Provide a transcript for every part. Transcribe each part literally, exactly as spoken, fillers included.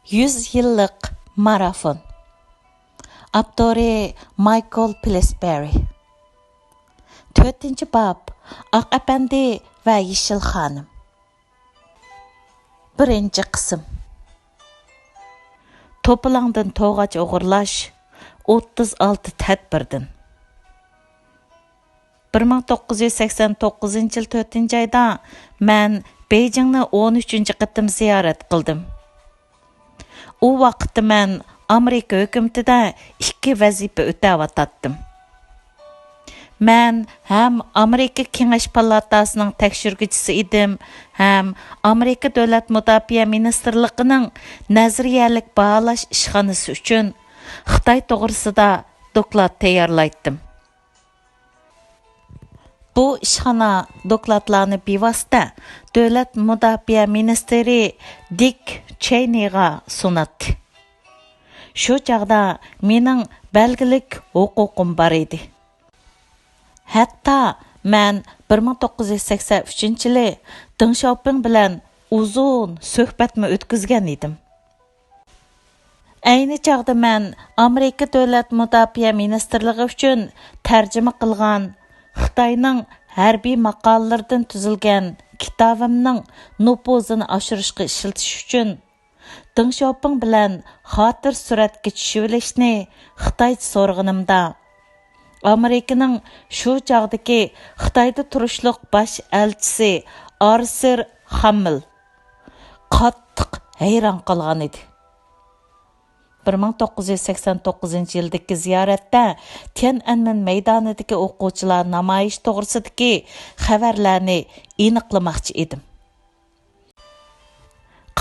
يۈز يىللىق مارافون. ئاپتورى مايكل پىلسبېرى. تۆتىنچى باب، ئاق ئەپەندى ۋە يېشىل خانىم. بىرىنچى قىسىم. توپىلاڭدىن توغاچ ئوغرىلاش، ئوتتۇز ئالتە تەدبىردىن. بىر مىڭ توققۇز يۈز سەكسەن توققۇزىنچى يىل تۆتىنچى ئايدا مەن بېيجىڭنى ئون ئۈچىنچى قېتىم زىيارەت قىلدىم. ئۇ ۋاقىتتا مەن ئامېرىكا ھۆكۈمىتىدە ئىككى ۋەزىپە ئۆتەۋاتاتتىم. مەن ھەم ئامېرىكا كېڭەش پالاتاسىنىڭ تەكشۈرگۈچىسى ئىدىم، ھەم ئامېرىكا دۆلەت مۇداپىئە مىنىستىرلىقىنىڭ نەزەرىيەلىك باھالاش ئىشخانىسى ئۈچۈن خىتاي توغرىسىدا دوكلات تەييارلايتتىم. بۇ ئىشخانا دوكلاتلارنى بىۋاسىتە دۆلەت مۇداپىئە مىنىستىرى دىك چېينىغا سۇناتتى. شۇ چاغدا مېنىڭ بەلگىلىك ھوقۇقۇم بار ئىدى. ھەتتا مەن بىر مىڭ توققۇز يۈز سەكسەن ئۈچىنچى يىلى دېڭ شياۋپىڭ بىلەن ئۇزۇن سۆھبەتمۇ ئۆتكۈزگەن ئىدىم. ئەينى چاغدا مەن ئامېرىكا دۆلەت مۇداپىئە مىنىستىرلىقى ئۈچۈن تەرجىمە قىلغان خىتاينىڭ ھەربىي ماقالىلىرىدىن تۈزۈلگەن كىتابىمنىڭ نوپۇزىنى ئاشۇرۇشقا ئىشلىتىش ئۈچۈن دېڭ شياۋپىڭ بىلەن خاتىرە سۈرەتكە چۈشۈۋېلىشنى خىتايچە سورىغىنىمدا، ئامېرىكىنىڭ شۇ چاغدىكى خىتايدا تۇرۇشلۇق باش ئەلچىسى ئارسېر خاممېل قاتتىق ھەيران قالغان ئىدى. بىر مىڭ توققۇز يۈز سەكسەن توققۇزىنچى يىلدىكى زىيارەتتە تيەنئەنمېن مەيدانىدىكى ئوقۇغۇچىلار نامايىشى توغرىسىدىكى خەۋەرلەرنى ئېنىقلىماقچى ئىدىم.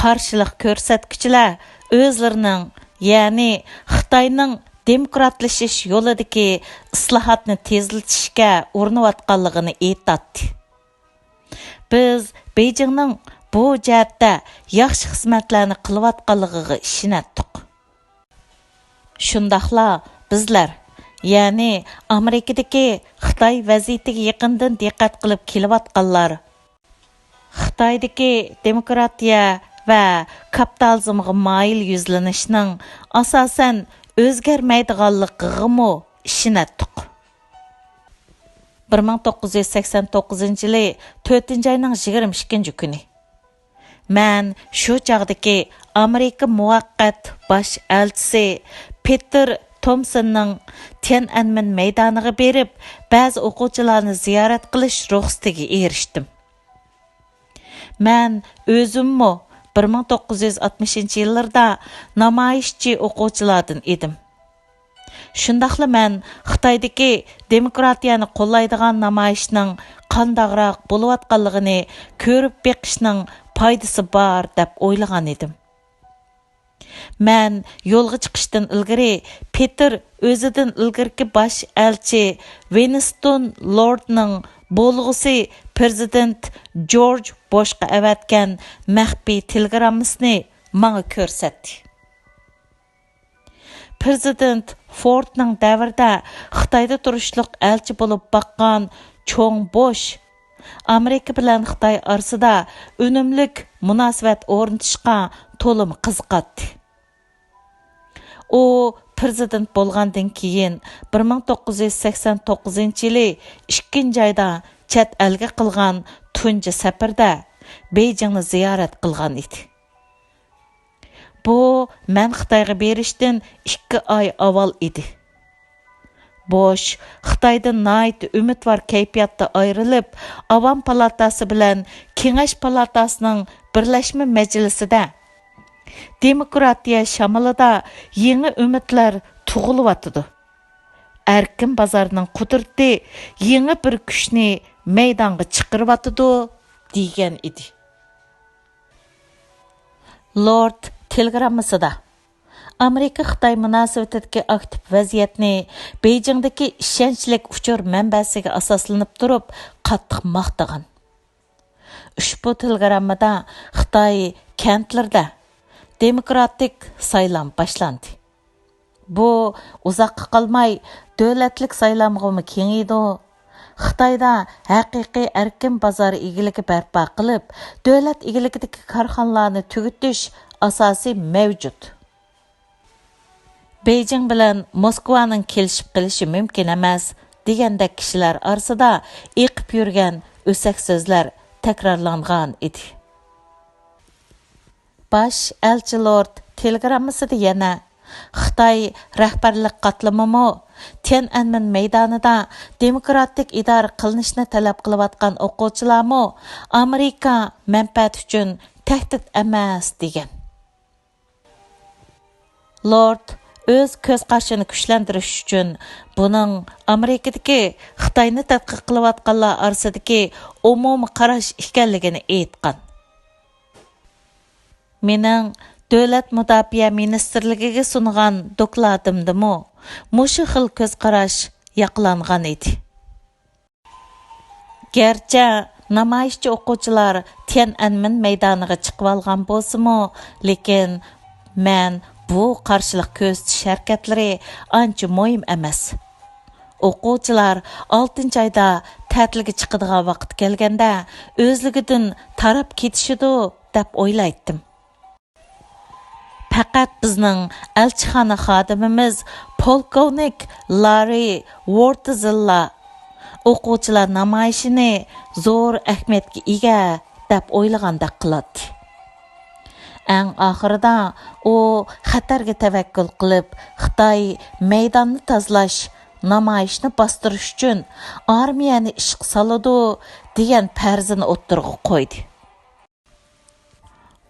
قارشىلىق كۆرسەتكۈچىلەر ئۆزلىرىنىڭ، يەنى خىتاينىڭ دېموكراتلىشىش يولىدىكى ئىسلاھاتنى تېزلىتىشكە ئۇرۇنۇۋاتقانلىقىنى ئېيتاتتى. بىز بېيجىڭنىڭ بۇ جەھەتتە ياخشى خىزمەتلەرنى قىلىۋاتقانلىقىغا ئىشىنەتتۇق. شۇنداقلا بىزلەر، يەنى ئامېرىكىدىكى خىتاي ۋەزىيىتىگە يېقىندىن دىققەت قىلىپ كېلىۋاتقانلار، خىتايدىكى دېموكراتىيە ۋە كاپىتالىزمغا مايىل يۈزلىنىشنىڭ ئاساسەن ئۆزگەرمەيدىغانلىقىغىمۇ ئىشىنەتتۇق. بىر مىڭ توققۇز يۈز سەكسەن توققۇزىنچى يىلى تۆتىنچى ئاينىڭ يىگىرمە ئىككىنچى كۈنى. مەن شۇ چاغدىكى ئامېرىكا مۇۋەققەت باش ئەلچىسى پېتېر تومسوننىڭ تيەنئەنمېن مەيدانىغا بېرىپ، بەزى ئوقۇغۇچىلارنى زىيارەت قىلىش رۇخسىتىگە ئېرىشتىم. مەن ئۆزۈممۇ بىر مىڭ توققۇز يۈز ئاتمىشىنچى يىللىرىدا نامايىشچى ئوقۇغۇچىلاردىن ئىدىم. شۇنداقلا مەن خىتايدىكى دېموكراتىيەنى قوللايدىغان نامايىشنىڭ قانداقراق بولۇۋاتقانلىقىنى كۆرۈپ بېقىشنىڭ پايدىسى بار دەپ ئويلىغان ئىدىم. مەن يولغا چىقىشتىن ئىلگىرى پېتېر ئۆزىدىن ئىلگىرىكى باش ئەلچى ۋىنستون لوردنىڭ بولغۇسى پىرېزىدېنت جورج بوشقا ئەۋەتكەن مەخپىي تېلېگراممىسىنى ماڭا كۆرسەتتى. پىرېزىدېنت فوردنىڭ دەۋرىدە خىتايدا تۇرۇشلۇق ئەلچى بولۇپ باققان چوڭ بوش، ئامېرىكا بىلەن خىتاي ئارىسىدا ئۈنۈملۈك مۇناسىۋەت ئورنىتىشقا تولىمۇ قىزىقاتتى. ئۇ پىرېزىدېنت بولغاندىن كېيىن، بىر مىڭ توققۇز يۈز سەكسەن توققۇزىنچى يىلى ئىككىنچى ئايدا چەت ئەلگە قىلغان تۇنجى سەپىرىدە بېيجىڭنى زىيارەت قىلغان ئىدى. بۇ مەن خىتايغا بېرىشتىن ئىككى ئاي ئاۋۋال ئىدى. بوش خىتايدىن ناھايىتى ئۈمىدۋار كەيپىياتتا ئايرىلىپ، ئاۋام پالاتاسى بىلەن كېڭەش پالاتاسىنىڭ بىرلەشمە مەجلىسىدە، دېموكراتىيە شامىلىدا يېڭى ئۈمىدلەر تۇغۇلۇۋاتىدۇ. ئەركىن بازارنىڭ قۇدرىتى يېڭى بىر كۈچنى مەيدانغا چىقىرىۋاتىدۇ، دېگەن ئىدى. لورد تېلېگراممىسىدا ئامېرىكا-خىتاي مۇناسىۋىتىدىكى ئاكتىپ ۋەزىيەتنى بېيجىڭدىكى ئىشەنچلىك ئۇچۇر مەنبەسىگە ئاساسلىنىپ تۇرۇپ قاتتىق ماختىغان. ئۇشبۇ تېلېگراممىدا خىتاي كەنتلىرىدە دېموكراتىك سايلام باشلاندى. بۇ ئۇزاققا قالماي دۆلەتلىك سايلامغىمۇ كېڭىيىدۇ. خىتايدا ھەقىقىي ئەركىن بازار ئىگىلىكى بەرپا قىلىپ، دۆلەت ئىگىلىكىدىكى كارخانىلارنى تۈگىتىش ئاساسى مەۋجۇت. بېيجىڭ بىلەن موسكۋانىڭ كېلىشىپ قېلىشى مۇمكىن ئەمەس، دېگەندەك كىشىلەر ئارىسىدا ئېقىپ يۈرگەن ئۆسەك سۆزلەر تەكرارلانغان ئىدى. باش ئەلچى لورد تېلېگراممىسىدا يەنە، خىتاي رەھبەرلىك قاتلىمىمۇ، تيەنئەنمېن مەيدانىدا دېموكراتىك ئىدارە قىلىنىشنى تەلەپ قىلىۋاتقان ئوقۇغۇچىلارمۇ ئامېرىكا مەنپەئەتى ئۈچۈن تەھدىت ئەمەس، دېگەن. لورد ئۆز كۆز قارىشىنى كۈچلەندۈرۈش ئۈچۈن بۇنىڭ ئامېرىكىدىكى خىتاينى تەتقىق قىلىۋاتقانلار ئارىسىدىكى ئومۇمىي قاراش ئىكەنلىكىنى ئېيتقان. مېنىڭ دۆلەت مۇداپىئە مىنىستىرلىكىگە سۇنغان دوكلاتىمدىمۇ مۇشۇ خىل كۆز قاراش ياقلانغان ئىدى. گەرچە نامايىشچى ئوقۇغۇچىلار تيەنئەنمېن مەيدانىغا چىقىۋالغان بولسىمۇ، لېكىن مەن بۇ قارشىلىق كۆرسىتىش ھەرىكەتلىرى ئانچە مۇھىم ئەمەس. ئوقۇغۇچىلار ئالتىنچى ئايدا تەتىلگە چىقىدىغان ۋاقىت كەلگەندە ئۆزلۈكىدىن تاراپ كېتىشىدۇ دەپ ئويلايتتىم. پەقەت بىزنىڭ ئەلچىخانا خادىمىمىز پولكوۋنىك لاررى ۋورتزېللا ئوقۇغۇچىلار نامايىشىنى زور ئەھمىيەتكە ئىگە دەپ ئويلىغاندەك قىلاتتى. ئەڭ ئاخىرىدا ئۇ خەتەرگە تەۋەككۈل قىلىپ، خىتاي مەيداننى تازىلاش، نامايىشنى باستۇرۇش ئۈچۈن ئارمىيەنى ئىشقا سالىدۇ دېگەن پەرىزىنى ئوتتۇرىغا قويدى.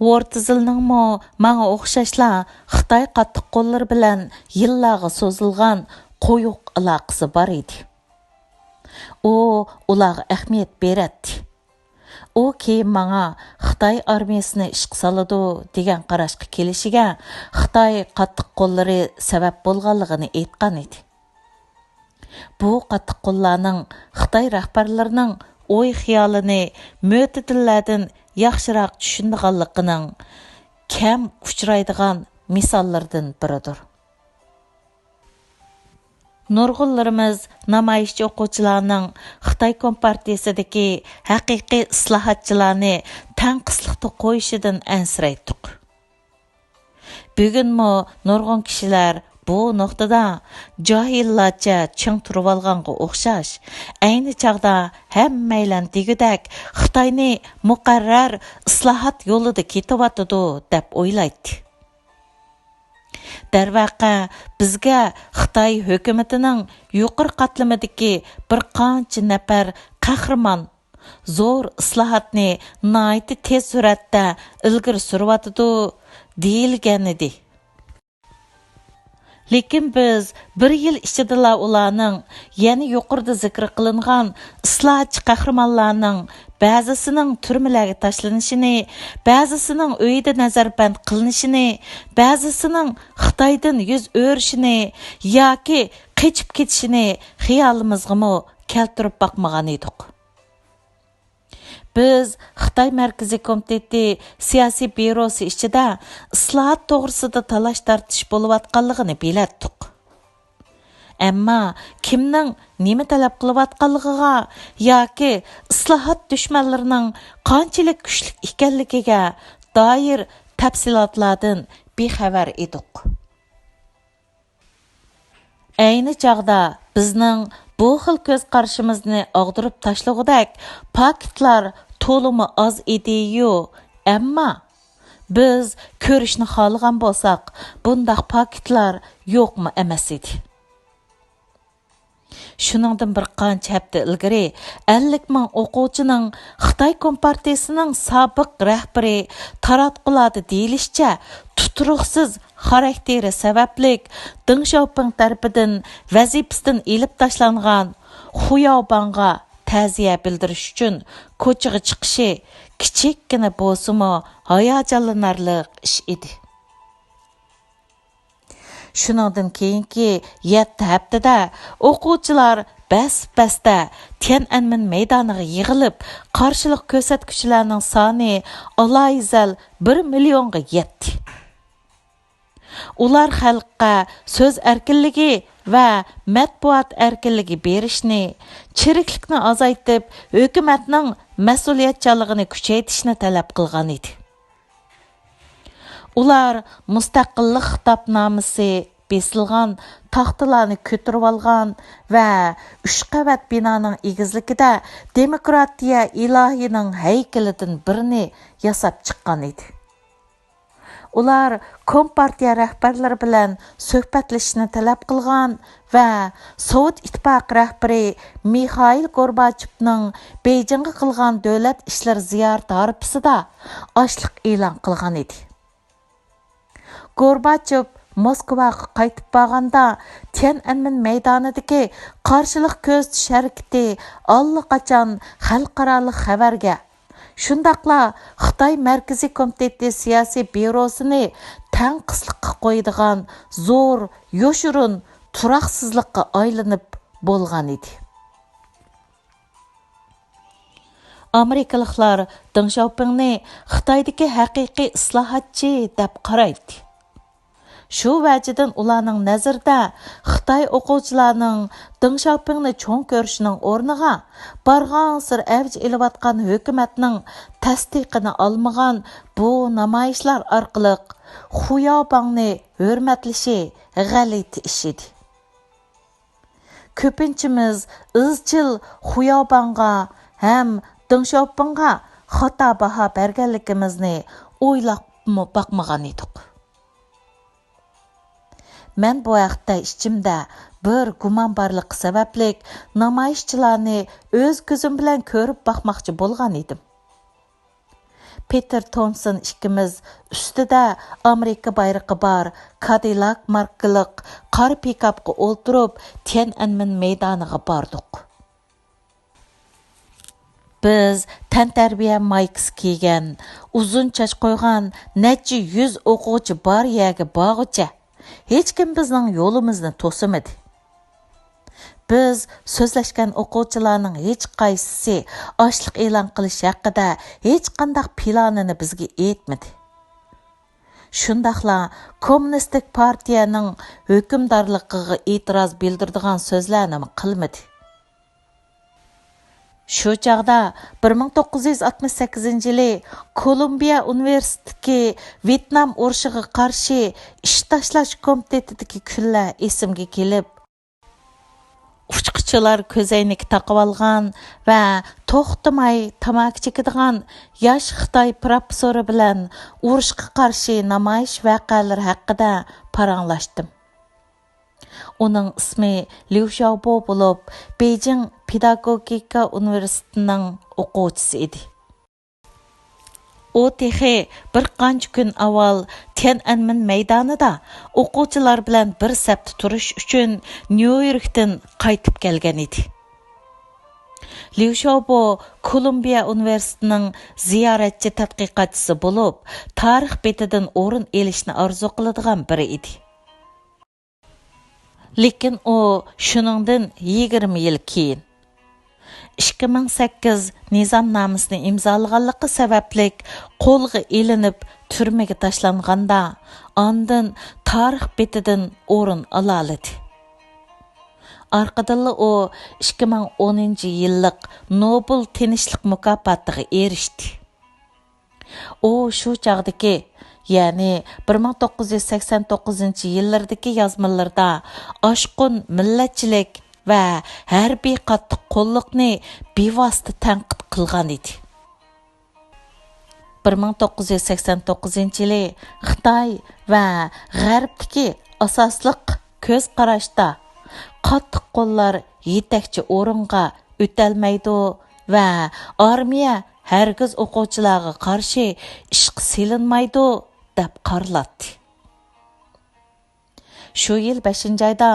ۋورتزېلنىڭمۇ ماڭا ئوخشاشلا خىتاي قاتتىق قوللىرى بىلەن يىللارغا سوزۇلغان قويۇق ئالاقىسى بار ئىدى. ئۇ ئۇلارغا ئەھمىيەت بېرەتتى. ئۇ كېيىن ماڭا خىتاي ئارمىيەسىنى ئىشقا سالىدۇ دېگەن قاراشقا كېلىشىگە خىتاي قاتتىق قوللىرى سەۋەب بولغانلىقىنى ئېيتقان ئىدى. بۇ قاتتىق قوللارنىڭ خىتاي رەھبەرلىرىنىڭ ئوي-خىيالىنى مۆتىدىللەردىن ياخشىراق چۈشىنىدىغانلىقىنىڭ كەم ئۇچرايدىغان مىساللىرىدىن بىرىدۇر. نۇرغۇنلىرىمىز نامايىشچى ئوقۇغۇچىلارنىڭ خىتاي كومپارتىيىسىدىكى ھەقىقىي ئىسلاھاتچىلارنى تەڭقىسلىقتا قويۇشىدىن ئەنسىرەيتتۇق. بۈگۈنمۇ نۇرغۇن كىشىلەر بۇ نۇقتىدا جاھىللارچە چىڭ تۇرۇۋالغانغا ئوخشاش، ئەينى چاغدا ھەممەيلەن دېگۈدەك خىتاينى مۇقەررەر ئىسلاھات يولىدا كېتىۋاتىدۇ دەپ ئويلايتتى. دەرۋەقە، بىزگە خىتاي ھۆكۈمىتىنىڭ يۇقىرى قاتلىمىدىكى بىر قانچە نەپەر قەھرىمان زور ئىسلاھاتنى ناھايىتى تېز سۈرئەتتە ئىلگىرى سۈرۈۋاتىدۇ دېيىلگەنىدى. لېكىن بىز بىر يىل ئىچىدىلا ئۇلارنىڭ، يەنە يۇقىرىدا زىكىر قىلىنغان ئىسلاھاتچى قەھرىمانلارنىڭ بەزىسىنىڭ تۈرمىلەرگە تاشلىنىشىنى، بەزىسىنىڭ ئۆيىدە نەزەربەند قىلىنىشىنى، بەزىسىنىڭ خىتايدىن يۈز ئۆرۈشىنى ياكى قېچىپ كېتىشىنى خىيالىمىزغىمۇ كەلتۈرۈپ باقمىغان ئىدۇق. بىز خىتاي مەركىزىي كومىتېتى سىياسىي بيۇروسى ئىچىدە ئىسلاھات توغرىسىدا تالاش-تارتىش بولۇۋاتقانلىقىنى بىلەتتۇق. ئەمما كىمنىڭ نېمە تەلەپ قىلىۋاتقانلىقىغا ياكى ئىسلاھات دۈشمەنلىرىنىڭ قانچىلىك كۈچلۈك ئىكەنلىكىگە دائىر تەپسىلاتلاردىن بىخەۋەر ئىدۇق. ئەينى چاغدا بىزنىڭ بۇ خىل كۆز قارىشىمىزنى ئاغدۇرۇپ تاشلىغۇدەك پاكىتلار تولىمۇ ئاز ئىدىيۇ، ئەمما بىز كۆرۈشنى خالىغان بولساق، بۇنداق پاكىتلار يوقمۇ ئەمەس ئىدى. شۇنىڭدىن بىر قانچە ھەپتە ئىلگىرى ئەللىك مىڭ ئوقۇغۇچىنىڭ خىتاي كومپارتىيىسىنىڭ سابىق رەھبىرى، تاراتقۇلاردا دېيىلىشىچە، تۇتۇرۇقسىز خاراكتېرى سەۋەبلىك دېڭ شياۋپىڭ تەرىپىدىن ۋەزىپىسىدىن ئېلىپ تاشلانغان خۇياۋباڭغا تەزىيە بىلدۈرۈش ئۈچۈن كوچىغا چىقىشى كىچىككىنە بولسىمۇ ھاياجانلىنارلىق ئىش ئىدى. شۇنىڭدىن كېيىنكى يەتتە ھەپتىدە ئوقۇغۇچىلار بەس-بەستە تيەنئەنمېن مەيدانىغا يىغىلىپ، قارشىلىق كۆرسەتكۈچىلەرنىڭ سانى ئالايىزەل بىر مىليونغا يەتتى. ئۇلار خەلققە سۆز ئەركىنلىكى ۋە مەتبۇئات ئەركىنلىكى بېرىشنى، چىرىكلىكنى ئازايتىپ، ھۆكۈمەتنىڭ مەسئۇلىيەتچانلىقىنى كۈچەيتىشنى تەلەپ قىلغان ئىدى. ئۇلار مۇستەقىللىق خىتابنامىسى بېسىلغان تاختىلارنى كۆتۈرۈۋالغان ۋە ئۈچ قەۋەت بىنانىڭ ئېگىزلىكىدە دېموكراتىيە ئىلاھىنىڭ ھەيكىلىدىن بىرنى ياساپ چىققان ئىدى. ئۇلار كومپارتىيە رەھبەرلىرى بىلەن سۆھبەتلىشىشنى تەلەپ قىلغان ۋە سوۋېت ئىتتىپاقى رەھبىرى مىخائىل گورباچېۋنىڭ بېيجىڭغا قىلغان دۆلەت ئىشلىرى زىيارىتى ھارپىسىدا ئاشلىق ئېلان قىلغان ئىدى. گورباچېۋ موسكۋاغا قايتىپ بارغاندا، تيەنئەنمېن مەيدانىدىكى قارشىلىق كۆرسىتىش ھەرىكىتى ئاللىقاچان خەلقئارالىق خەۋەرگە، شۇنداقلا خىتاي مەركىزىي كومىتېتى سىياسىي بيۇروسىنى تەڭقىسلىققا قويىدىغان زور يوشۇرۇن تۇراقسىزلىققا ئايلىنىپ بولغان ئىدى. ئامېرىكىلىقلار دېڭ شياۋپىڭنى خىتايدىكى ھەقىقىي ئىسلاھاتچى دەپ قارايتتى. شۇ ۋەجىدىن ئۇلارنىڭ نەزىرىدە خىتاي ئوقۇغۇچىلارنىڭ دېڭ شياۋپىڭنى چوڭ كۆرۈشىنىڭ ئورنىغا، بارغانسېرى ئەۋج ئېلىۋاتقان ھۆكۈمەتنىڭ تەستىقىنى ئالمىغان بۇ نامايىشلار ئارقىلىق خۇياۋباڭنى ھۆرمەتلىشى غەلىتە ئىش ئىدى. كۆپىنچىمىز ئىزچىل خۇياۋباڭغا ھەم دېڭ شياۋپىڭغا خاتا باھا بەرگەنلىكىمىزنى ئويلاپمۇ باقمىغان ئىدۇق. مەن بۇ ھەقتە ئىچىمدە بىر گۇمان بارلىقى سەۋەبلىك، نامايىشچىلارنى ئۆز كۆزۈم بىلەن كۆرۈپ باقماقچى بولغان ئىدىم. پېتېر تومسون ئىككىمىز ئۈستىدە ئامېرىكا بايرىقى بار كادىلاك ماركىلىق قارا پىكاپقا ئولتۇرۇپ، تيەنئەنمېن مەيدانىغا باردۇق. بىز تەنتەربىيە مايكىسى كىيگەن، ئۇزۇن چاچ قويغان نەچچە يۈز ئوقۇغۇچى بار يەرگە بارغۇچە، ھېچكىم بىزنىڭ يولىمىزنى توسىمىدى. بىز سۆزلەشكەن ئوقۇغۇچىلارنىڭ ھېچقايسىسى ئاشلىق ئېلان قىلىش ھەققىدە ھېچقانداق پىلانىنى بىزگە ئېيتمىدى. شۇنداقلا كوممۇنىستىك پارتىيەنىڭ ھۆكۈمدارلىقىغا ئېتىراز بىلدۈرىدىغان سۆزلەرنىمۇ قىلمىدى. شۇ چاغدا بىر مىڭ توققۇز يۈز ئاتمىش سەككىزىنچى يىلى كولومبىيە ئۇنىۋېرسىتېتىدىكى ۋيېتنام ئۇرۇشىغا قارشى ئىش تاشلاش كومىتېتىدىكى كۈنلەر ئېسىمگە كېلىپ، ئۇچقۇچىلار كۆزەينىكى تاقىۋالغان ۋە توختىماي تاماكا چېكىدىغان ياش خىتاي پروفېسسورى بىلەن ئۇرۇشقا قارشى نامايىش ۋەقەلىرى ھەققىدە پاراڭلاشتىم. ئۇنىڭ ئىسمى ليۇ شياۋبو بولۇپ، بېيجىڭ پېداگوگىكا ئۇنىۋېرسىتېتىنىڭ ئوقۇغۇچىسى ئىدى. ئۇ تېخى بىر قانچە كۈن ئاۋۋال تيەنئەنمېن مەيدانىدا ئوقۇغۇچىلار بىلەن بىر سەپتە تۇرۇش ئۈچۈن نيۇ يوركتىن قايتىپ كەلگەن ئىدى. ليۇ شياۋبو كولومبىيە ئۇنىۋېرسىتېتىنىڭ زىيارەتچى تەتقىقاتچىسى بولۇپ، تارىخ بېتىدىن ئورۇن ئېلىشنى ئارزۇ قىلىدىغان بىرى ئىدى. لېكىن ئۇ شۇنىڭدىن يىگىرمە يىل كېيىن، ئىككى مىڭ سەككىز نىزامنامىسىنى ئىمزالىغانلىقى سەۋەبلىك قولغا ئېلىنىپ تۈرمىگە تاشلانغاندا، ئاندىن تارىخ بېتىدىن ئورۇن ئالالىدى. ئارقىدىنلا ئۇ ئىككى مىڭ ئونىنچى يىللىق نوبېل تىنچلىق مۇكاپاتىغا ئېرىشتى. ئۇ شۇ چاغدىكى، يەنى بىر مىڭ توققۇز يۈز سەكسەن توققۇزىنچى يىللىرىدىكى يازمىلىرىدا ئاشقۇن مىللەتچىلىك ۋە ھەربىي قاتتىق قوللۇقنى بىۋاسىتە تەنقىد قىلغان ئىدى. بىر مىڭ توققۇز يۈز سەكسەن توققۇزىنچى يىلى خىتاي ۋە غەربتىكى ئاساسلىق كۆز قاراشتا، قاتتىق قوللار يېتەكچى ئورۇنغا ئۆتەلمەيدۇ ۋە ئارمىيە ھەرگىز ئوقۇغۇچىلارغا قارشى ئىشقا سېلىنمايدۇ، دەپ قارىلاتتى. شۇ يىل بەشىنچى ئايدا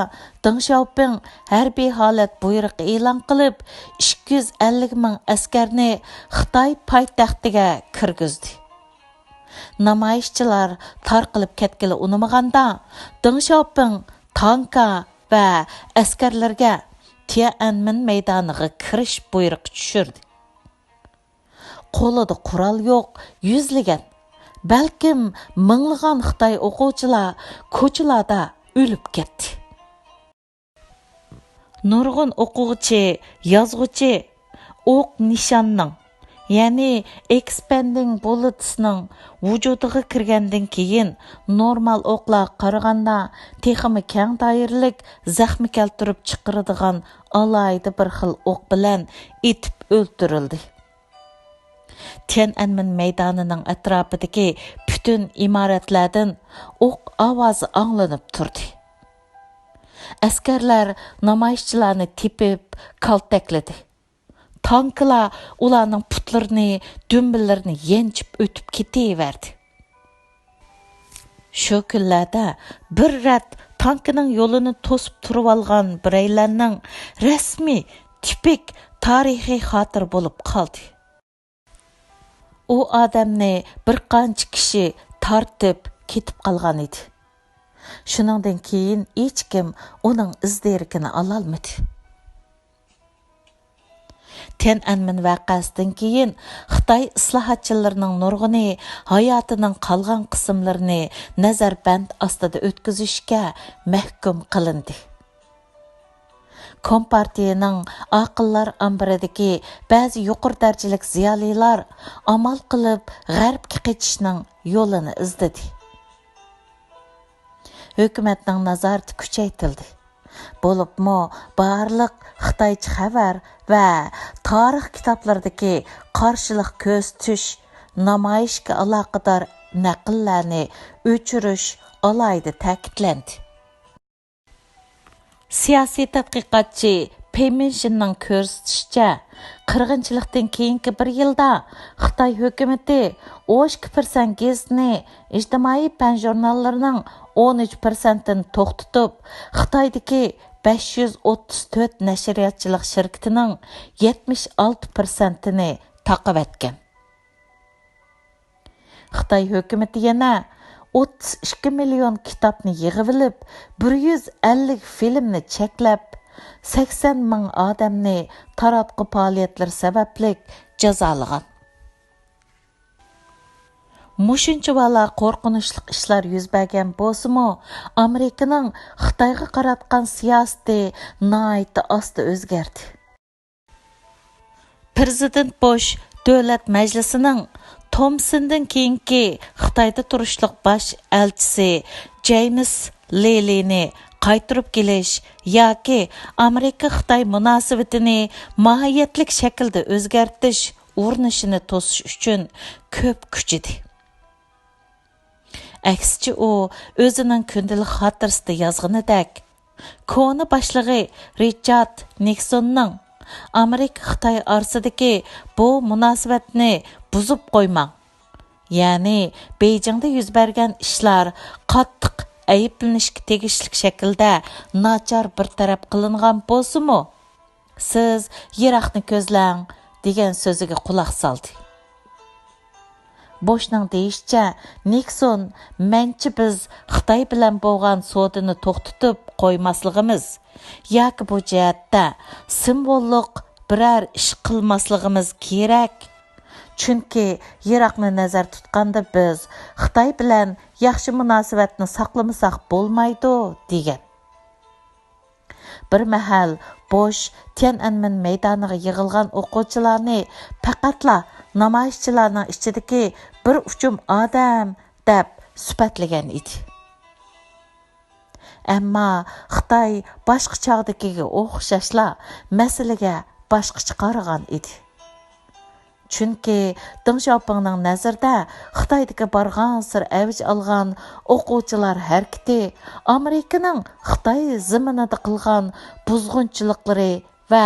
دېڭ شياۋپىڭ ھەربىي ھالەت بۇيرۇقى ئېلان قىلىپ، ئىككى يۈز ئەللىك مىڭ ئەسكەرنى خىتاي پايتەختىگە كىرگۈزدى. نامايىشچىلار تارقىلىپ كەتكىلى ئۇنىمىغاندا، دېڭ شياۋپىڭ تانكا ۋە ئەسكەرلەرگە تيەنئەنمېن مەيدانىغا كىرىش بۇيرۇقى چۈشۈردى. قولىدا قورال يوق يۈزلىگەن، بەلكىم مىڭلىغان خىتاي ئوقۇغۇچىلار كوچىلاردا ئۆلۈپ كەتتى. نۇرغۇن ئوقۇغۇچى، يازغۇچى ئوق نىشاننىڭ، يەنى ئېكسپەندىڭ بۇلېتسنىڭ ۋۇجۇدىغا كىرگەندىن كېيىن، نورمال ئوقلارغا قارىغاندا تېخىمۇ كەڭ دائىرىلىك زەخمە كەلتۈرۈپ چىقىرىدىغان ئالاھىدە بىر خىل ئوق بىلەن ئېتىپ ئۆلتۈرۈلدى. تيەنئەنمېن مەيدانىنىڭ ئەتراپىدىكى پۈتۈن ئىمارەتلەردىن ئوق ئاۋازى ئاڭلىنىپ تۇردى. ئەسكەرلەر نامايىشچىلارنى تېپىپ، كالتەكلىدى. تانكىلار ئۇلارنىڭ پۇتلىرىنى، دۈمبىلىرىنى يەنچىپ ئۆتۈپ كېتىۋەردى. شۇ كۈنلەردە بىر رەت تانكىنىڭ يولىنى توسۇپ تۇرۇۋالغان بىرەيلەننىڭ رەسىمى تىپىك تارىخىي خاتىرە بولۇپ قالدى. ئۇ ئادەمنى بىر قانچە كىشى تارتىپ كېتىپ قالغان ئىدى. شۇنىڭدىن كېيىن ھېچكىم ئۇنىڭ ئىز دېرىكىنى ئالالمىدى. تيەنئەنمېن ۋەقەسىدىن كېيىن خىتاي ئىسلاھاتچىلىرىنىڭ نۇرغۇنى ھاياتىنىڭ قالغان قىسىملىرىنى نەزەربەند ئاستىدا ئۆتكۈزۈشكە مەھكۇم قىلىندى. كومپارتىيىنىڭ ئاقىللار ئامبىرىدىكى بەزى يۇقىرى دەرىجىلىك زىيالىيلار ئامال قىلىپ غەربكە قېچىشنىڭ يولىنى ئىزدىدى. ھۆكۈمەتنىڭ نازارىتى كۈچەيتىلدى. بولۇپمۇ بارلىق خىتايچە خەۋەر ۋە تارىخ كىتابلىرىدىكى قارشىلىق كۆرسىتىش، نامايىشقا ئالاقىدار نەقىللەرنى ئۆچۈرۈش ئالاھىدە تەكىتلەندى. سىياسىي تەتقىقاتچى پېي مىنشىننىڭ كۆرسىتىشىچە، قىرغىنچىلىقتىن كېيىنكى بىر يىلدا خىتاي ھۆكۈمىتى ئوشكا پىرسەنت گېزىتىنى، ئىجتىمائىي پەن ژۇرناللىرىنىڭ ئون ئۈچ پىرسەنتىنى توختىتىپ، خىتايدىكى بەش يۈز ئوتتۇز تۆت نەشرىياتچىلىق شىركىتىنىڭ يەتمىش ئالتە پىرسەنتىنى تاقىۋەتكەن. خىتاي ھۆكۈمىتى يەنە ئوتتۇز ئىككى مىليون كىتابنى يىغىۋېلىپ، بىر يۈز ئەللىك فىلىمنى چەكلەپ، سەكسەن مىڭ ئادەمنى تاراتقۇ پائالىيەتلىرى سەۋەبلىك جازالىغان. مۇشۇنچىۋالا قورقۇنچلۇق ئىشلار يۈز بەرگەن بولسىمۇ، ئامېرىكىنىڭ خىتايغا قاراتقان سىياسىتى ناھايىتى ئاستا ئۆزگەردى. پىرېزىدېنت بۇش دۆلەت مەجلىسىنىڭ تومسوندىن كېيىنكى خىتايدا تۇرۇشلۇق باش ئەلچىسى جېيمىس لېلىنى قايتۇرۇپ كېلىش ياكى ئامېرىكا-خىتاي مۇناسىۋىتىنى ماھىيەتلىك شەكىلدە ئۆزگەرتىش ئۇرۇنۇشىنى توسۇش ئۈچۈن كۆپ كۈچىدى. ئەكسىچە، ئۇ ئۆزىنىڭ كۈندىلىك خاتىرىسىدە يازغىنىدەك، كونا باشلىقى رىچارد نىكسوننىڭ «ئامېرىكا-خىتاي ئارىسىدىكى بۇ مۇناسىۋەتنى بۇزۇپ قويماڭ، يەنى بېيجىڭدا يۈز بەرگەن ئىشلار قاتتىق ئەيىبلىنىشكە تېگىشلىك شەكىلدە ناچار بىر تەرەپ قىلىنغان بولسىمۇ، سىز يىراقنى كۆزلەڭ» دېگەن سۆزىگە قۇلاق سالدى. بوشنىڭ دېيىشىچە، نىكسون مەنچە بىز خىتاي بىلەن بولغان سودىنى توختىتىپ قويماسلىقىمىز ياكى بۇ جەھەتتە سىمۋوللۇق بىرەر ئىش قىلماسلىقىمىز كېرەك. چۈنكى يىراقنى نەزەر تۇتقاندا بىز خىتاي بىلەن ياخشى مۇناسىۋەتنى ساقلىمىساق بولمايدۇ، دېگەن. بىر مەھەل بوش تيەنئەنمېن مەيدانىغا يىغىلغان ئوقۇغۇچىلارنى پەقەتلا نامايىشچىلارنىڭ ئىچىدىكى بىر ئۇچۇم ئادەم دەپ سۈپەتلىگەن ئىدى. ئەمما خىتاي باشقا چاغدىكىگە ئوخشاشلا مەسىلىگە باشقىچە قارىغان ئىدى. چۈنكى دېڭ شياۋپىڭنىڭ نەزىرىدە خىتايدىكى بارغانسېرى ئەۋج ئالغان ئوقۇغۇچىلار ھەرىكىتى ئامېرىكىنىڭ خىتاي زېمىنىدا قىلغان بۇزغۇنچىلىقلىرى ۋە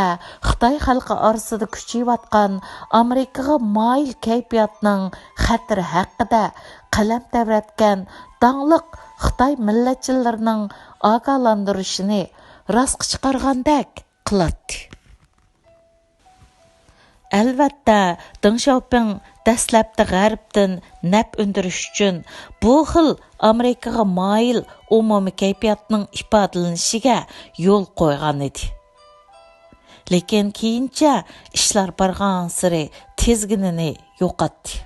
خىتاي خەلقى ئارىسىدا كۈچىيىۋاتقان ئامېرىكىغا مايىل كەيپىياتنىڭ خەتىرى ھەققىدە قەلەم تەۋرەتكەن داڭلىق خىتاي مىللەتچىلىرىنىڭ ئاگاھلاندۇرۇشىنى راسقا چىقارغاندەك قىلاتتى. ئەلۋەتتە، دېڭ شياۋپىڭ دەسلەپتە غەربتىن نەپ ئۈندۈرۈش ئۈچۈن بۇ خىل ئامېرىكىغا مايىل ئومۇمىي كەيپىياتنىڭ ئىپادىلىنىشىگە يول قويغان ئىدى. لېكىن كېيىنچە ئىشلار بارغانسېرى تىزگىنىنى يوقاتتى.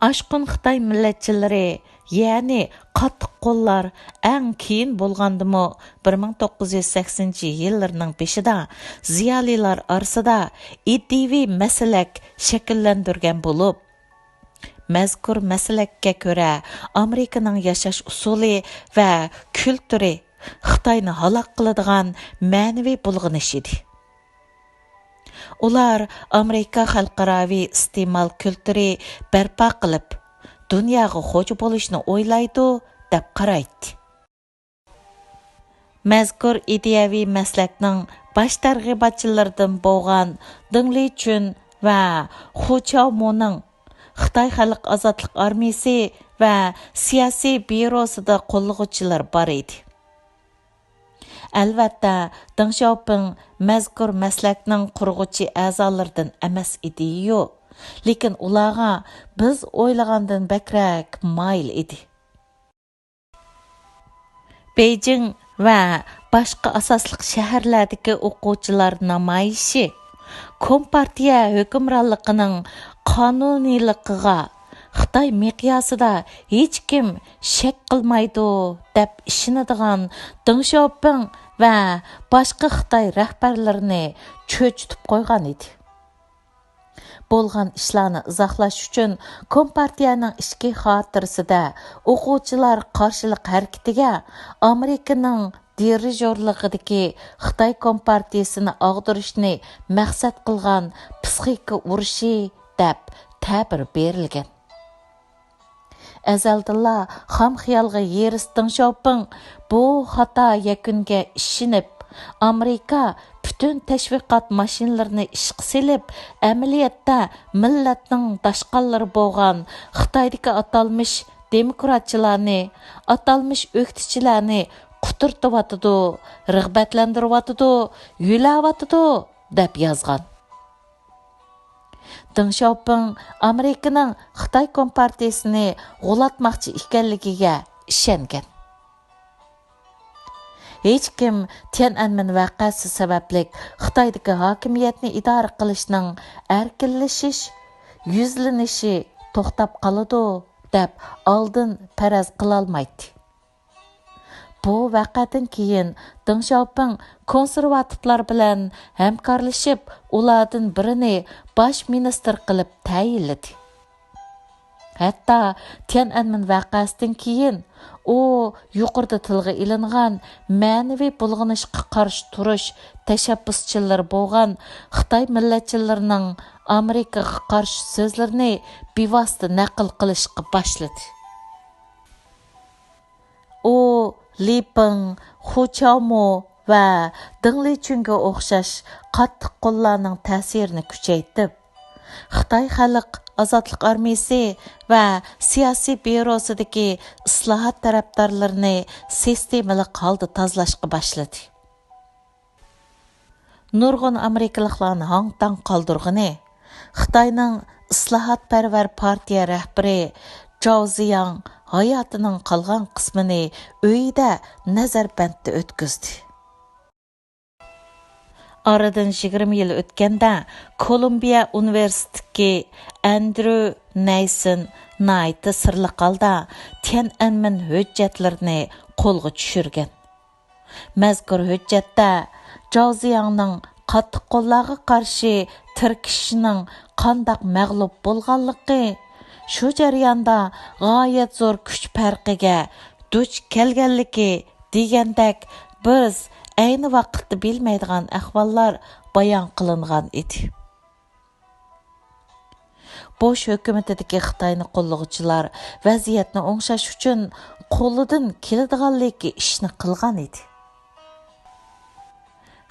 ئاشقۇن خىتاي مىللەتچىلىرى، يەنى قاتتىق قوللار ئەڭ كېيىن بولغاندىمۇ، بىر مىڭ توققۇز يۈز سەكسىنىنچى يىللىرىنىڭ بېشىدا زىيالىيلار ئارىسىدا ئىدىيىۋى مەسلەك شەكىللەندۈرگەن بولۇپ، مەزكۇر مەسلەككە كۆرە، ئامېرىكىنىڭ ياشاش ئۇسۇلى ۋە كۈلتۈرى خىتاينى ھالاك قىلىدىغان مەنىۋى بۇلغىنىش ئىدى. ئۇلار ئامېرىكا خەلقئاراۋى ئىستېمال كۈلتۈرى بەرپا قىلىپ، دۇنياغا خوجا بولۇشنى ئويلايدۇ، دەپ قارايتتى. مەزكۇر ئىدىيەۋى مەسلەكنىڭ باش تەرغىباتچىلىرىدىن بولغان دېڭ لىچۈن ۋە خۇ چاۋمۇنىڭ خىتاي خەلق ئازادلىق ئارمىيىسى ۋە سىياسىي بيۇروسىدا قوللىغۇچىلار بار ئىدى. ئەلۋەتتە، دېڭ شياۋپىڭ مەزكۇر مەسلەكنىڭ قۇرغۇچى ئەزالىرىدىن ئەمەس ئىدىيۇ، لېكىن ئۇلارغا بىز ئويلىغاندىن بەكرەك مايىل ئىدى. بېيجىڭ ۋە باشقا ئاساسلىق شەھەرلەردىكى ئوقۇغۇچىلار نامايىشى كومپارتىيە ھۆكۈمرانلىقىنىڭ قانۇنىيلىقىغا خىتاي مىقياسىدا ھېچكىم شەك قىلمايدۇ، دەپ ئىشىنىدىغان دېڭ شياۋپىڭ ۋە باشقا خىتاي رەھبەرلىرىنى چۆچۈتۈپ قويغان ئىدى. بولغان ئىشلارنى ئىزاھلاش ئۈچۈن، كومپارتىيەنىڭ ئىچكى خاتىرىسىدە ئوقۇغۇچىلار قارشىلىق ھەرىكىتىگە ئامېرىكىنىڭ دىرىژورلۇقىدىكى خىتاي كومپارتىيىسىنى ئاغدۇرۇشنى مەقسەت قىلغان پسىخىكا ئۇرۇشى، دەپ تەبىر بېرىلگەن. ئەزەلدىنلا خام خىيالغا ھېرىس دېڭ شياۋپىڭ بۇ خاتا يەكۈنگە ئىشىنىپ، ئامېرىكا پۈتۈن تەشۋىقات ماشىنىلىرىنى ئىشقا سېلىپ، ئەمەلىيەتتە مىللەتنىڭ داشقاللىرى بولغان خىتايدىكى ئاتالمىش دېموكراتچىلارنى، ئاتالمىش ئۆكتىچىلەرنى قۇترىتىۋاتىدۇ، رىغبەتلەندۈرۈۋاتىدۇ، يۆلەۋاتىدۇ، دەپ يازغان. دېڭ شياۋپىڭ ئامېرىكىنىڭ خىتاي كومپارتىيىسىنى غۇلاتماقچى ئىكەنلىكىگە ئىشەنگەن. ھېچكىم تيەنئەنمېن ۋەقەسى سەۋەبلىك خىتايدىكى ھاكىمىيەتنى ئىدارە قىلىشنىڭ ئەركىنلىشىش، يۈزلىنىشى توختاپ قالىدۇ، دەپ ئالدىن پەرەز قىلالمايتتى. بۇ ۋەقەدىن كېيىن دېڭ شياۋپىڭ كونسېرۋاتىپلار بىلەن ھەمكارلىشىپ، ئۇلاردىن بىرىنى باش مىنىستىر قىلىپ تەيىنلىدى. ھەتتا تيەنئەنمېن ۋەقەسىدىن كېيىن ئۇ يۇقىرىدا تىلغا ئېلىنغان مەنىۋى بۇلغىنىشقا قارشى تۇرۇش تەشەببۇسچىلىرى بولغان خىتاي مىللەتچىلىرىنىڭ ئامېرىكىغا قارشى سۆزلىرىنى بىۋاسىتە نەقىل قىلىشقا باشلىدى. ئۇ لى پېڭ، خۇ چاۋمو ۋە دېڭ لىچۈنگە ئوخشاش قاتتىق قوللارنىڭ تەسىرىنى كۈچەيتىپ، خىتاي خەلق ئازادلىق ئارمىيىسى ۋە سىياسىي بيۇروسىدىكى ئىسلاھات تەرەپدارلىرىنى سىستېمىلىق ھالدا تازىلاشقا باشلىدى. نۇرغۇن ئامېرىكىلىقلارنى ھاڭ-تاڭ قالدۇرغىنى، خىتاينىڭ ئىسلاھاتپەرۋەر پارتىيە رەھبىرى جاۋ زىياڭ ھاياتىنىڭ قالغان قىسمىنى ئۆيىدە نەزەربەندتە ئۆتكۈزدى. ئارىدىن يىگىرمە يىل ئۆتكەندە، كولومبىيە ئۇنىۋېرسىتېتىدىكى ئەندريۇ نەيسون ناھايىتى سىرلىق ھالدا تيەنئەنمېن ھۆججەتلىرىنى قولغا چۈشۈرگەن. مەزكۇر ھۆججەتتە جاۋ زىياڭنىڭ قاتتىق قوللارغا قارشى تىركىشىشىنىڭ قانداق مەغلۇپ بولغانلىقى، شۇ جەرياندا غايەت زور كۈچ پەرقىگە دۇچ كەلگەنلىكى دېگەندەك بىز ئەينى ۋاقىتتا بىلمەيدىغان ئەھۋاللار بايان قىلىنغان ئىدى. بۇش ھۆكۈمىتىدىكى خىتاينى قوللىغۇچىلار ۋەزىيەتنى ئوڭشاش ئۈچۈن قولىدىن كېلىدىغانلىكى ئىشنى قىلغان ئىدى.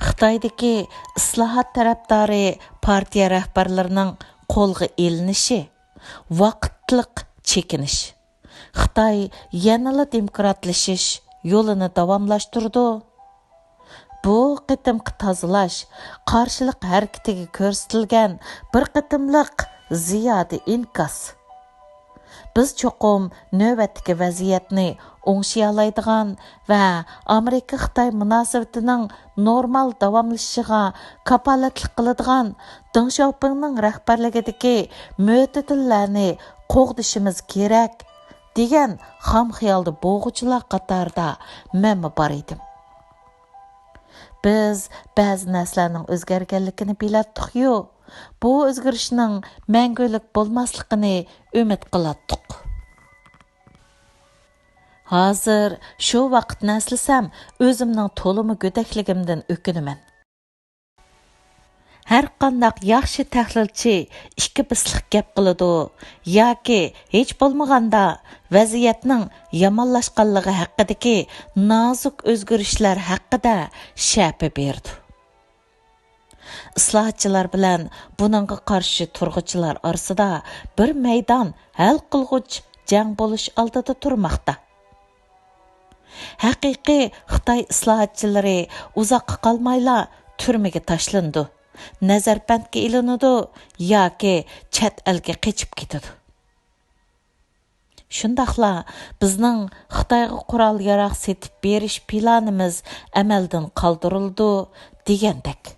خىتايدىكى ئىسلاھات تەرەپدارى پارتىيە رەھبەرلىرىنىڭ قولغا ئېلىنىشى، ۋاقىتلىق چېكىنىش. خىتاي يەنىلا دېموكراتلىشىش يولىنى داۋاملاشتۇرىدۇ. بۇ قېتىمقى تازىلاش قارشىلىق ھەرىكىتىگە كۆرسىتىلگەن بىر قېتىملىق زىيادە ئىنكاس. بىز چوقۇم نۆۋەتتىكى ۋەزىيەتنى ئوڭشىيالايدىغان ۋە ئامېرىكا-خىتاي مۇناسىۋىتىنىڭ نورمال داۋاملىشىشىغا كاپالەتلىك قىلىدىغان دېڭ شياۋپىڭنىڭ رەھبەرلىكىدىكى مۆتىدىللەرنى قوغدىشىمىز كېرەك، دېگەن خام خىيالدا بوغۇچىلار قاتارىدا مەنمۇ بار ئىدىم. بىز بەزى نەرسىلەرنىڭ ئۆزگەرگەنلىكىنى بىلەتتۇقيۇ، بۇ ئۆزگىرىشنىڭ مەڭگۈلۈك بولماسلىقىنى ئۈمىد قىلاتتۇق. ھازىر شۇ ۋاقىتنى ئەسلىسەم، ئۆزۈمنىڭ تولىمۇ گۆدەكلىكىمدىن ئۆكۈنىمەن. ھەرقانداق ياخشى تەھلىلچى ئىككى بىسلىق گەپ قىلىدۇ ياكى ھېچ بولمىغاندا ۋەزىيەتنىڭ يامانلاشقانلىقى ھەققىدىكى نازۇك ئۆزگىرىشلەر ھەققىدە شەپە بېرىدۇ. ئىسلاھاتچىلار بىلەن بۇنىڭغا قارشى تۇرغۇچىلار ئارىسىدا بىر مەيدان ھەل قىلغۇچ جەڭ بولۇش ئالدىدا تۇرماقتا. ھەقىقىي خىتاي ئىسلاھاتچىلىرى ئۇزاققا قالمايلا تۈرمىگە تاشلىنىدۇ، نەزەربەندكە ئېلىنىدۇ ياكى چەت ئەلگە قېچىپ كېتىدۇ. شۇنداقلا بىزنىڭ خىتايغا قورال-ياراغ سېتىپ بېرىش پىلانىمىز ئەمەلدىن قالدۇرۇلىدۇ دېگەندەك.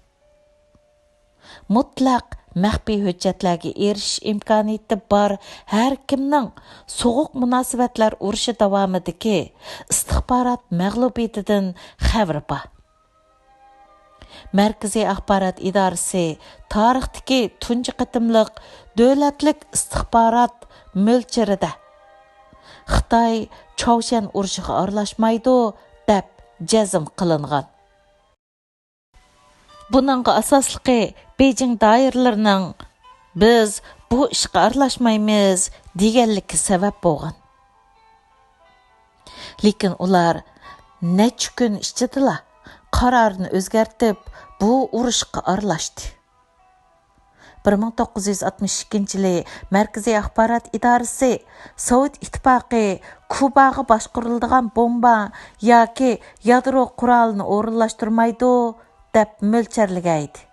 مۇتلەق مەخپىي ھۆججەتلەرگە ئېرىشىش ئىمكانىيىتى بار ھەر كىمنىڭ سوغۇق مۇناسىۋەتلەر ئۇرۇشى داۋامىدىكى ئىستىخبارات مەغلۇبىيىتىدىن خەۋىرى بار. مەركىزىي ئاخبارات ئىدارىسى تارىختىكى تۇنجى قېتىملىق دۆلەتلىك ئىستىخبارات مۆلچىرىدە، خىتاي چاۋشيەن ئۇرۇشىغا ئارىلاشمايدۇ، دەپ جەزم قىلىنغان. بۇنىڭغا ئاساسلىقى بېيجىڭ دائىرىلىرىنىڭ «بىز بۇ ئىشقا ئارىلاشمايمىز» دېگەنلىكى سەۋەب بولغان. لېكىن ئۇلار نەچچە كۈن ئىچىدىلا قارارىنى ئۆزگەرتىپ، بۇ ئۇرۇشقا ئارىلاشتى. بىر مىڭ توققۇز يۈز ئاتمىش ئىككىنچى يىلى مەركىزىي ئاخبارات ئىدارىسى سوۋېت ئىتتىپاقى كۇباغا باشقۇرۇلىدىغان بومبا ياكى يادرو قورالىنى ئورۇنلاشتۇرمايدۇ، دەپ مۆلچەرلىگەن ئىدى.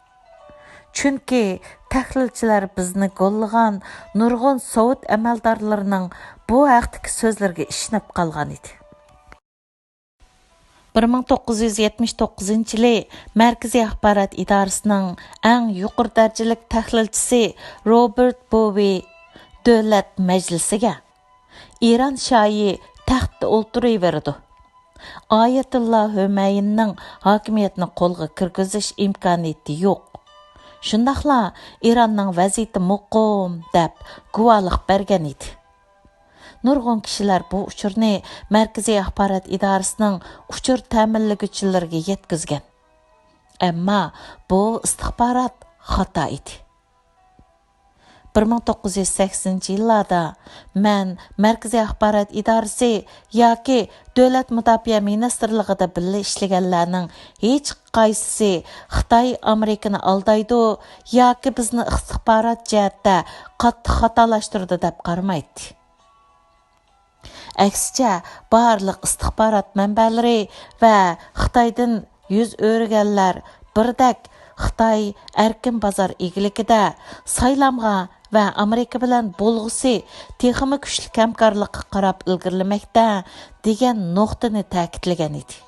چۈنكى تەھلىلچىلەر بىزنى گوللىغان نۇرغۇن سوۋېت ئەمەلدارلىرىنىڭ بۇ ھەقتىكى سۆزلىرىگە ئىشىنىپ قالغان ئىدى. بىر مىڭ توققۇز يۈز يەتمىش توققۇزىنچى يىلى مەركىزىي ئاخبارات ئىدارىسىنىڭ ئەڭ يۇقىرى دەرىجىلىك تەھلىلچىسى روبېرت بوۋى دۆلەت مەجلىسىگە، «ئىران شاھى تەختتە ئولتۇرۇۋېرىدۇ. ئايەتۇللا خۆمەينىنىڭ ھاكىمىيەتنى قولغا كىرگۈزۈش ئىمكانىيىتى يوق. شۇنداقلا ئىراننىڭ ۋەزىيىتى مۇقىم» دەپ گۇۋاھلىق بەرگەن ئىدى. نۇرغۇن كىشىلەر بۇ ئۇچۇرنى مەركىزىي ئاخبارات ئىدارىسىنىڭ ئۇچۇر تەمىنلىگۈچىلىرىگە يەتكۈزگەن. ئەمما بۇ ئىستىخبارات خاتا ئىدى. بىر مىڭ توققۇز يۈز سەكسىنىنچى يىللاردا مەن مەركىزىي ئاخبارات ئىدارىسى ياكى دۆلەت مۇداپىئە مىنىستىرلىقىدا بىللە ئىشلىگەنلەرنىڭ ھېچقايسىسى خىتاي ئامېرىكىنى ئالدايدۇ ياكى بىزنى ئىستىخبارات جەھەتتە قاتتىق خاتالاشتۇرىدۇ دەپ قارىمايتتى. ئەكسىچە، بارلىق ئىستىخبارات مەنبەلىرى ۋە خىتايدىن يۈز ئۆرۈگەنلەر بىردەك خىتاي ئەركىن بازار ئىگىلىكىدە سايلامغا ۋە ئامېرىكا بىلەن بولغۇسى تېخىمۇ كۈچلۈك ھەمكارلىققا قاراپ ئىلگىرىلىمەكتە، دېگەن نۇقتىنى تەكىتلىگەن ئىدى.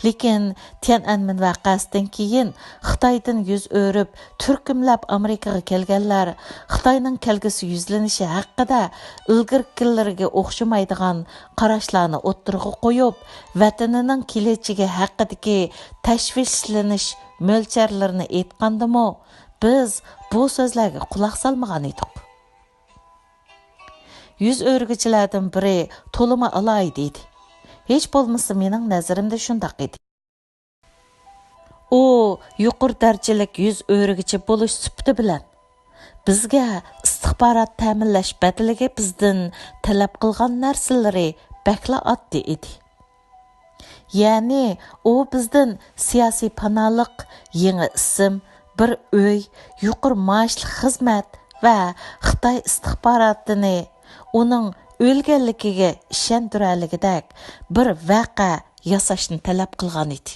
لېكىن تيەنئەنمېن ۋەقەسىدىن كېيىن خىتايدىن يۈز ئۆرۈپ، تۈركۈملەپ ئامېرىكىغا كەلگەنلەر خىتاينىڭ كەلگۈسى يۈزلىنىشى ھەققىدە ئىلگىرىكىلىرىگە ئوخشىمايدىغان قاراشلارنى ئوتتۇرىغا قويۇپ، ۋەتىنىنىڭ كېلەچىكى ھەققىدىكى تەشۋىشلىنىش مۆلچەرلىرىنى ئېيتقاندىمۇ، بىز بۇ سۆزلەرگە قۇلاق سالمىغان ئىدۇق. يۈز ئۆرۈگۈچىلەردىن بىرى تولىمۇ ئالاھىدە ئىدى. ھېچ بولمىسا مېنىڭ نەزىرىمدە شۇنداق ئىدى. ئۇ يۇقىرى دەرىجىلىك يۈز ئۆرۈگۈچى بولۇش سۈپىتى بىلەن بىزگە ئىستىخبارات تەمىنلەش بەدىلىگە بىزدىن تەلەپ قىلغان نەرسىلىرى بەكلا ئاددىي ئىدى. يەنى ئۇ بىزدىن سىياسىي پاناھلىق، يېڭى ئىسىم، بىر ئۆي، يۇقىرى مائاشلىق خىزمەت ۋە خىتاي ئىستىخباراتىنى ئۇنىڭ ئۆلگەنلىكىگە ئىشەندۈرەلىگۈدەك بىر ۋەقە ياساشنى تەلەپ قىلغان ئىدى.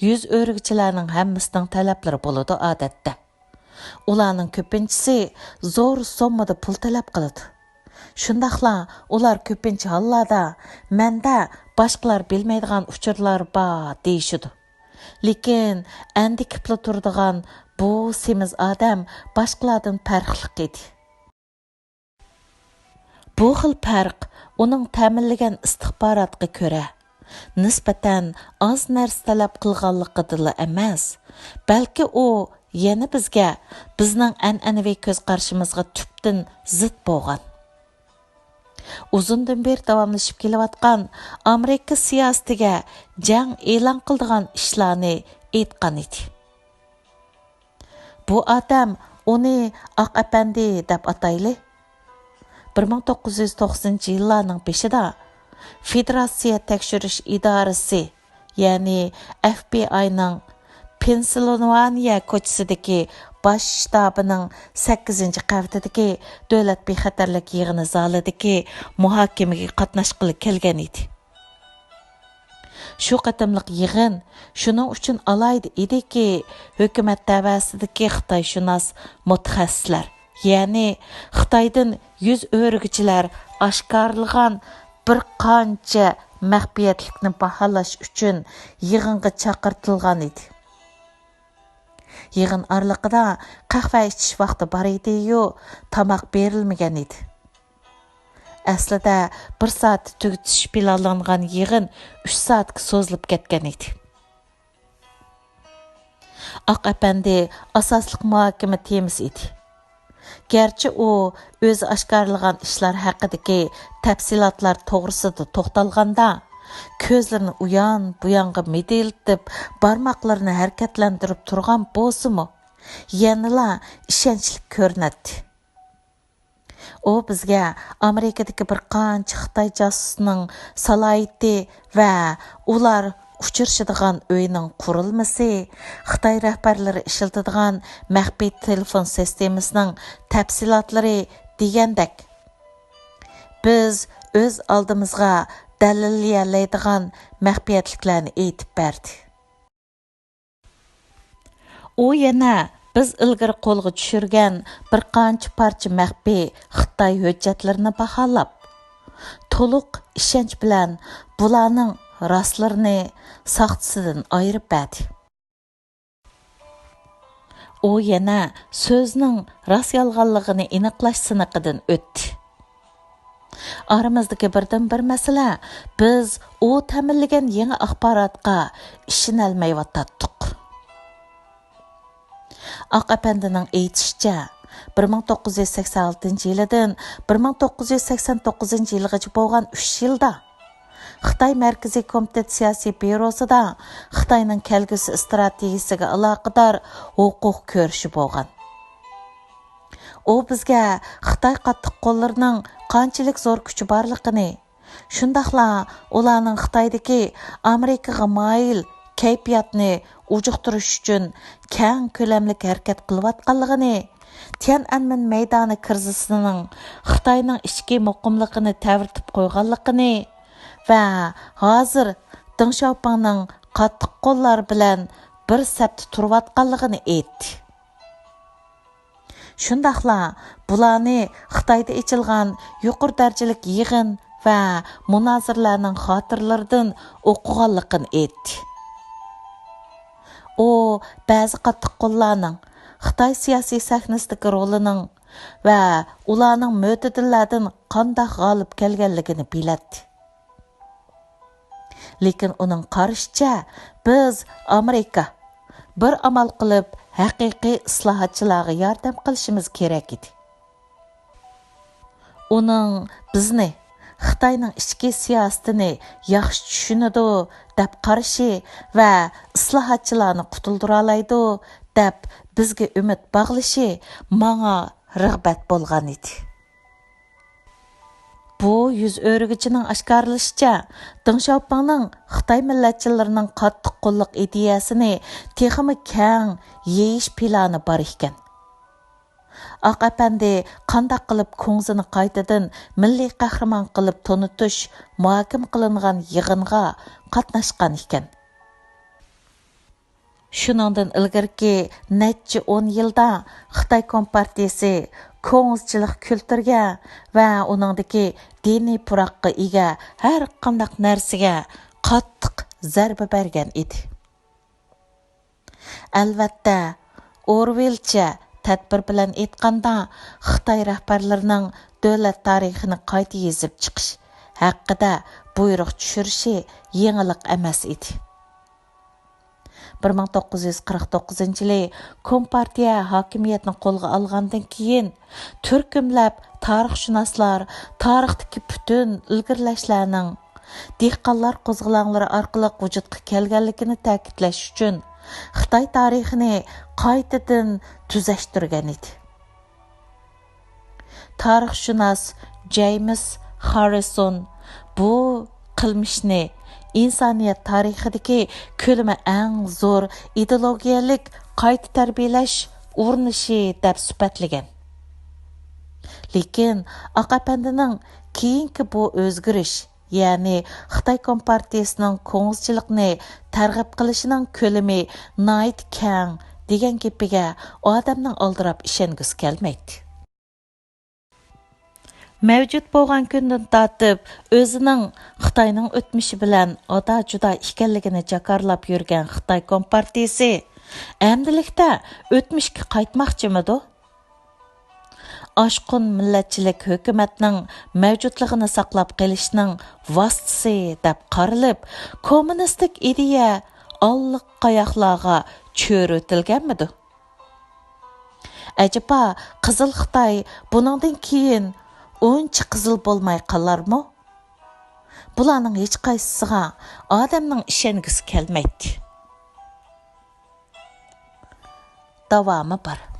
يۈز ئۆرۈگۈچىلەرنىڭ ھەممىسىنىڭ تەلەپلىرى بولىدۇ ئادەتتە. ئۇلارنىڭ كۆپىنچىسى زور سوممىدا پۇل تەلەپ قىلىدۇ. شۇنداقلا ئۇلار كۆپىنچە ھاللاردا «مەندە باشقىلار بىلمەيدىغان ئۇچۇرلار بار» دېيىشىدۇ. لېكىن ئەندىكىپلا تۇرىدىغان بۇ سېمىز ئادەم باشقىلاردىن پەرقلىق ئىدى. بۇ خىل پەرق ئۇنىڭ تەمىنلىگەن ئىستىخباراتقا كۆرە، نىسبەتەن ئاز نەرسە تەلەپ قىلغانلىقىدىنلا ئەمەس، بەلكى ئۇ يەنە بىزگە، بىزنىڭ ئەنئەنىۋى كۆز قارىشىمىزغا تۈپتىن زىت بولغان. ئۇزۇندىن بېرى داۋاملىشىپ كېلىۋاتقان ئامېرىكا سىياسىتىگە جەڭ ئېلان قىلىدىغان ئىشلارنى ئېيتقان ئىدى. بۇ ئادەم، ئۇنى ئاق ئەپەندى دەپ ئاتايلى، بىر مىڭ توققۇز يۈز توقسىنىنچى يىللارنىڭ بېشىدا فېدېراتسىيە تەكشۈرۈش ئىدارىسى، يەنى ئەف بى ئاينىڭ پېنسىلۋانىيە كوچىسىدىكى باش شتابىنىڭ سەككىزىنچى قەۋىتىدىكى دۆلەت بىخەتەرلىك يىغىنى زالىدىكى مۇھاكىمىگە قاتناشقىلى كەلگەن ئىدى. شۇ قېتىملىق يىغىن شۇنىڭ ئۈچۈن ئالاھىدە ئىدىكى، ھۆكۈمەت دەۋەسىدىكى خىتايشۇناس مۇتەخەسسىسلەر، يەنى خىتايدىن يۈز ئۆرۈگۈچىلەر ئاشكارىلىغان بىر قانچە مەخپىيەتلىكنى باھالاش ئۈچۈن يىغىنغا چاقىرتىلغان ئىدى. يىغىن ئارىلىقىدا قەھۋە ئىچىش ۋاقتى بار ئىدىيۇ، تاماق بېرىلمىگەن ئىدى. ئەسلىدە بىر سائەتتە تۈگىتىش پىلانلانغان يىغىن ئۈچ سائەتكە سوزۇلۇپ كەتكەن ئىدى. ئاق ئەپەندى ئاساسلىق مۇھاكىمە تېمىسى ئىدى. گەرچە ئۇ ئۆزى ئاشكارىلىغان ئىشلار ھەققىدىكى تەپسىلاتلار توغرىسىدا توختالغاندا، كۆزلىرىنى ئۇيان-بۇيانغا مىدىرلىتىپ، بارماقلىرىنى ھەرىكەتلەندۈرۈپ تۇرغان بولسىمۇ، يەنىلا ئىشەنچلىك كۆرۈنەتتى. ئۇ بىزگە ئامېرىكىدىكى بىر قانچە خىتاي جاسۇسىنىڭ سالاھىيىتى ۋە ئۇلار ئۇچرىشىدىغان ئۆينىڭ قۇرۇلمىسى، خىتاي رەھبەرلىرى ئىشلىتىدىغان مەخپىي تېلېفون سىستېمىسىنىڭ تەپسىلاتلىرى دېگەندەك، بىز ئۆز ئالدىمىزغا دەلىللىيەلەيدىغان مەخپىيەتلىكلەرنى ئېيتىپ بەردى. ئۇ يەنە بىز ئىلگىرى قولغا چۈشۈرگەن بىر قانچە پارچە مەخپىي خىتاي ھۆججەتلىرىنى باھالاپ، تولۇق ئىشەنچ بىلەن بۇلارنىڭ راستلىرىنى ساختىسىدىن ئايرىپ بەردى. ئۇ يەنە سۆزنىڭ راست-يالغانلىقىنى ئېنىقلاش سىنىقىدىن ئۆتتى. ئارىمىزدىكى بىردىنبىر مەسىلە، بىز ئۇ تەمىنلىگەن يېڭى ئاخباراتقا ئىشىنەلمەيۋاتاتتۇق. ئاق ئەپەندىنىڭ ئېيتىشىچە، بىر مىڭ توققۇز يۈز سەكسەن ئالتىنچى يىلىدىن بىر مىڭ توققۇز يۈز سەكسەن توققۇزىنچى يىلغىچە بولغان ئۈچ يىلدا خىتاي مەركىزىي كومىتېت سىياسىي بيۇروسىدا خىتاينىڭ كەلگۈسى ئىستراتېگىيىسىگە ئالاقىدار ھوقۇق كۆرۈشى بولغان. ئۇ بىزگە خىتاي قاتتىق قوللىرىنىڭ قانچىلىك زور كۈچى بارلىقىنى، شۇنداقلا ئۇلارنىڭ خىتايدىكى ئامېرىكىغا مايىل كەيپىياتنى ئۇجۇقتۇرۇش ئۈچۈن كەڭ كۆلەملىك ھەرىكەت قىلىۋاتقانلىقىنى، تيەنئەنمېن مەيدانى كىرىزىسىنىڭ خىتاينىڭ ئىچكى مۇقىملىقىنى تەۋرىتىپ قويغانلىقىنى ۋە ھازىر دېڭ شياۋپىڭنىڭ قاتتىق قوللار بىلەن بىر سەپتە تۇرۇۋاتقانلىقىنى ئېيتتى. شۇنداقلا بۇلارنى خىتايدا ئېچىلغان يۇقىرى دەرىجىلىك يىغىن ۋە مۇنازىرىلەرنىڭ خاتىرىلىرىدىن ئوقۇغانلىقىنى ئېيتتى. ئۇ بەزى قاتتىق قوللارنىڭ خىتاي سىياسىي سەھنىسىدىكى رولىنىڭ ۋە ئۇلارنىڭ مۆتىدىللەردىن قانداق غالىب كەلگەنلىكىنى بىلەتتى. لېكىن ئۇنىڭ قارىشىچە، بىز ئامېرىكا بىر ئامال قىلىپ ھەقىقىي ئىسلاھاتچىلارغا ياردەم قىلىشىمىز كېرەك ئىدى. ئۇنىڭ بىزنى خىتاينىڭ ئىچكى سىياسىتىنى ياخشى چۈشىنىدۇ دەپ قارىشى ۋە ئىسلاھاتچىلارنى قۇتۇلدۇرالايدۇ دەپ بىزگە ئۈمىد باغلىشى ماڭا رىغبەت بولغان ئىدى. بۇ يۈز ئۆرۈگۈچىنىڭ ئاشكارىلىشىچە، دېڭ شياۋپىڭنىڭ خىتاي مىللەتچىلىرىنىڭ قاتتىق قوللۇق ئىدىيەسىنى تېخىمۇ كەڭ يېيىش پىلانى بار ئىكەن. ئاق ئەپەندى قانداق قىلىپ كۇڭزىنى قايتىدىن مىللىي قەھرىمان قىلىپ تونۇتۇش مۇھاكىمە قىلىنغان يىغىنغا قاتناشقان ئىكەن. شۇنىڭدىن ئىلگىرىكى نەچچە ئون يىلدا خىتاي كومپارتىيىسى كۇڭزىچىلىق كۈلتۈرگە ۋە ئۇنىڭدىكى دىنىي پۇراققا ئىگە ھەر قانداق نەرسىگە قاتتىق زەربە بەرگەن ئىدى. ئەلۋەتتە، ئورۋېلچە تەدبىر بىلەن ئېيتقاندا، خىتاي رەھبەرلىرىنىڭ دۆلەت تارىخىنى قايتا يېزىپ چىقىش ھەققىدە بۇيرۇق چۈشۈرۈشى يېڭىلىق ئەمەس ئىدى. بىر مىڭ توققۇز يۈز قىرىق توققۇزىنچى يىلى كومپارتىيە ھاكىمىيەتنى قولغا ئالغاندىن كېيىن، تۈركۈملەپ تارىخشۇناسلار تارىختىكى پۈتۈن ئىلگىرىلەشلەرنىڭ دېھقانلار قوزغىلاڭلىرى ئارقىلىق ۋۇجۇدقا كەلگەنلىكىنى تەكىتلەش ئۈچۈن، خىتاي تارىخىنى قايتىدىن تۈزەشتۈرگەن ئىدى. تارىخشۇناس جەيمىس خاررىسون بۇ قىلمىشنى ئىنسانىيەت تارىخىدىكى كۆلىمى ئەڭ زور ئىدېئولوگىيەلىك قايتا تەربىيەلەش ئۇرۇنۇشى دەپ سۈپەتلىگەن. لېكىن ئاقا ئەپەندىنىڭ كېيىنكى بۇ ئۆزگىرىش، يەنى خىتاي كومپارتىيىسىنىڭ كوڭزىچىلىقنى تەرغىب قىلىشىنىڭ كۆلىمى ناھايىتى كەڭ دېگەن گېپىگە ئادەمنىڭ ئالدىراپ ئىشەنگۈسى كەلمەيتتى. مەۋجۇت بولغان كۈندىن تارتىپ ئۆزىنىڭ خىتاينىڭ ئۆتمۈشى بىلەن ئاتا-جۇدا ئىكەنلىكىنى جاكارلاپ يۈرگەن خىتاي كومپارتىيىسى ئەمدىلىكتە ئۆتمۈشكە قايتماقچىمىدۇ؟ ئاشقۇن مىللەتچىلىك ھۆكۈمەتنىڭ مەۋجۇتلۇقىنى ساقلاپ قېلىشنىڭ ۋاسىتىسى دەپ قارىلىپ، كوممۇنىستىك ئىدىيە ئاللىقاياقلارغا چۆرۈۋېتىلگەنمىدۇ؟ ئەجەبا، قىزىل خىتاي بۇنىڭدىن كېيىن ئۇنچە قىزىل بولماي قالارمۇ؟ بۇلارنىڭ ھېچقايسىسىغا ئادەمنىڭ ئىشەنگۈسى كەلمەيتتى. داۋامى بار.